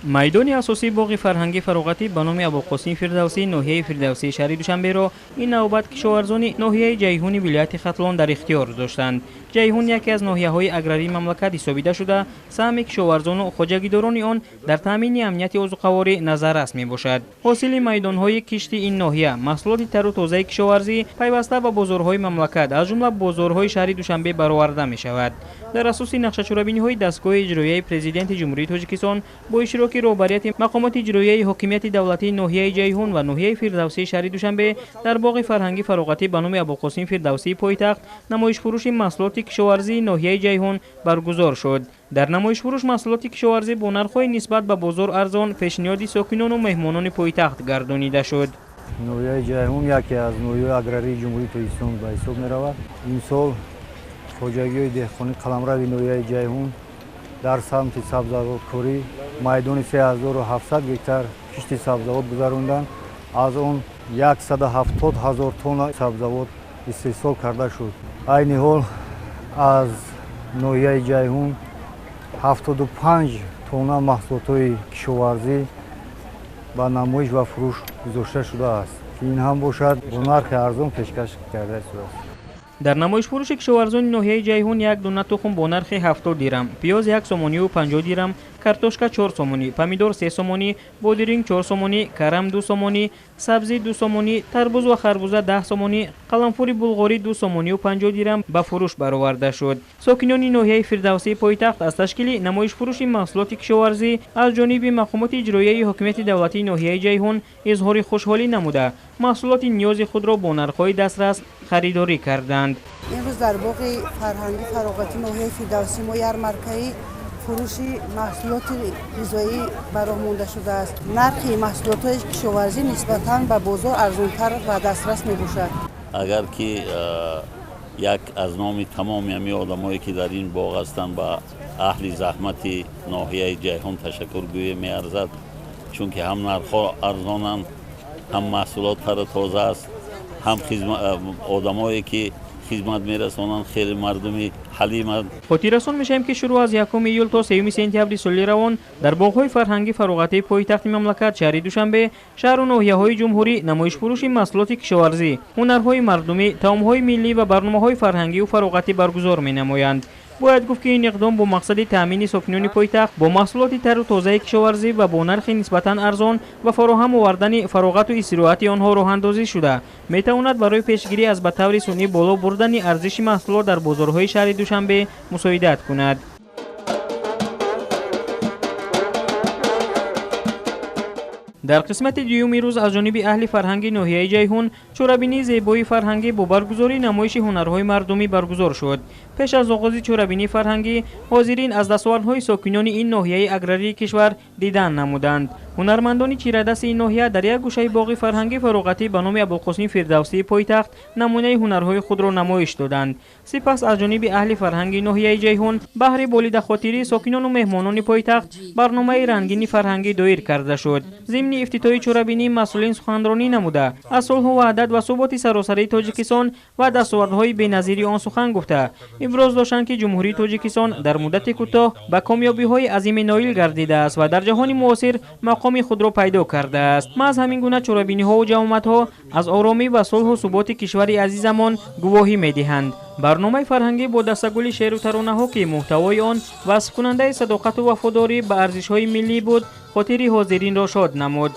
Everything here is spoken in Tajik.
Майдони асосии боғи фарҳангӣ фароғатӣ ба номи Абуқосим Фирдавсӣ ноҳияи Фирдавсии шаҳри Душанберо ин навбат кишоварзони ноҳияи Ҷайҳуни вилояти Хатлон дар ихтиёр доштанд. Ҷайҳун яке аз ноҳияҳои аграрии мамлакат ҳисобида шуда, саҳми кишоварзону хоҷагидорони он дар таъмини амнияти озуқаворӣ назаррас мебошад. Ҳосили майдонҳои кишти ин ноҳия, маҳсулоти тару тозаи кишоварзӣ пайваста ба бозорҳои мамлакат, аз ҷумла бозорҳои шаҳри Душанбе бароварда мешавад. Дар асоси нақшачорабиниҳои дастгоҳи иҷроияи Президенти Ҷумҳурии Тоҷикистон бо иштироки роҳбарияти мақомоти иҷроияи ҳокимияти давлатии ноҳияи Ҷайҳун ва ноҳияи Фирдавсии шаҳри Душанбе дар боғи фарҳангӣ фароғатӣ ба номи Абуқосим Фирдавсии пойтахт намоишфурӯши маҳсулоти кишоварзии ноҳияи Ҷайҳун баргузор шуд. Дар намоишфурӯш маҳсулоти кишоварзӣ бо нархҳои нисбат ба бозор арзон пешниҳоди сокинону меҳмонони пойтахт гардонида шуд. Ноҳияи Ҷайҳун яке аз ноҳияҳои аграрии Ҷумҳурии Тоҷикистон ба ҳисоб меравад. Имсол хоҷагиҳои деҳқонии қаламрави ноҳияи Ҷайҳун дар самти сабзавоткорӣ майдони 3700 гектар кишти сабзавот гузаронданд. Аз он 170 ҳазор тонна сабзавот истеҳсол карда шуд. Айни ҳол аз ноҳияи Ҷайҳун 75 тонна маҳсулотҳои кишоварзӣ ба намоиш ва фурӯш гузошта шудааст, ки ин ҳам бошад бо нархи арзон пешкаш карда шудааст. Дар намоишфурӯши кишоварзони ноҳияи Ҷайҳун як дона тухм бо нархи 70 дирам, пиёз 1 сомонию 50 дирам, картошка 4 сомонӣ, помидор 3 сомонӣ, бодиринг 4 сомонӣ, карам 2 сомонӣ, сабзӣ 2 сомонӣ, тарбуз ва харбуза 10 сомонӣ, қаламфури булғорӣ 2 сомонию 50 дирам ба фурӯш бароварда шуд. Сокинони ноҳияи Фирдавсии пойтахт аз ташкили намоишфурӯши маҳсулоти кишоварзӣ аз ҷониби мақомоти иҷроияи ҳокимияти давлатии ноҳияи Ҷайҳун изҳори хушҳолӣ намуда, маҳсулоти ниёзи худро бо нархҳои дастрас харидорӣ карданд. Имрӯз дар боғи фарҳангӣ фароғатии ноҳияи Фирдавсӣ мо ярмаркаи фурӯши маҳсулоти ғизоӣ ба роҳ монда шудааст. Нархи маҳсулотҳои кишоварзӣ нисбатан ба бозор арзонтар ва дастрас мебошад. Агар ки як аз номи тамоми ҳамин одамое ки дар ин боғ ҳастанд ба аҳли заҳмати ноҳияи Ҷайҳун ташаккур гӯя меарзад, чунки ҳам нархҳо арзонанд, ҳам маҳсулот тару тоза аст, ҳам одамое ки хизмат мерасонанд хеле мардуми ҳалиманд. Хотиррасон мешавем, ки шурӯъ аз 1 июл то 3 сентябри соли равон дар боғҳои фарҳангӣ фароғатии пойтахти мамлакат шаҳри Душанбе, шаҳру ноҳияҳои ҷумҳурӣ намоишфурӯши маҳсулоти кишоварзӣ, ҳунарҳои мардумӣ, таомҳои миллӣ ва барномаҳои фарҳангию фароғатӣ баргузор менамоянд. Бояд гуфт, ки ин иқдом бо мақсади таъмини сокинони пойтахт бо маҳсулоти тару тозаи кишоварзӣ ва бо нархи нисбатан арзон ва фароҳам овардани фароғату истироҳати онҳо роҳандозӣ шуда, метавонад барои пешгирӣ аз ба таври сунъӣ боло бурдани арзиши маҳсулот дар бозорҳои шаҳри Душанбе мусоидат кунад. Дар қисмати дуюми рӯз аз ҷониби аҳли фарҳанги ноҳияи Ҷайҳун чорабинии зебои фарҳангӣ бо баргузории намоиши ҳунарҳои мардумӣ баргузор шуд. Пеш аз оғози чорабинии фарҳангӣ ҳозирин аз дастовардҳои сокинони ин ноҳияи аграрии кишвар дидан намуданд. Ҳунармандони чирадасти ин ноҳия дар як гӯшаи боғи фарҳангӣ фароғатӣ ба номи Абулқосим Фирдавсии пойтахт намунаи ҳунарҳои худро намоиш доданд. Сипас аз ҷониби аҳли фарҳанги ноҳияи Ҷайҳун баҳри болидахотирии сокинону меҳмонони пойтахт барномаи рангини фарҳангӣ доир карда шуд. Зимни ифтитоҳи чорабинӣ масъулин суханронӣ намуда, аз сулҳу ваҳдат ва суботи саросарии Тоҷикистон ва дастовардҳои беназири он сухан гуфта, иброз доштанд, ки Ҷумҳурии Тоҷикистон дар муддати кӯтоҳ ба комёбиҳои азиме ноил гардидааст ва дар ҷаҳони муосир мақоми худро пайдо кардааст. Маҳз ҳамин гуна чорабиниҳову ҷамъомадҳо аз оромӣ ва сулҳу суботи кишвари азизамон гувоҳӣ медиҳанд. Барномаи фарҳангӣ бо дастагули шеъру таронаҳо, ки муҳтавои он васфкунандаи садоқату вафодорӣ ба арзишҳои миллӣ буд, хотири ҳозиринро шод намуд.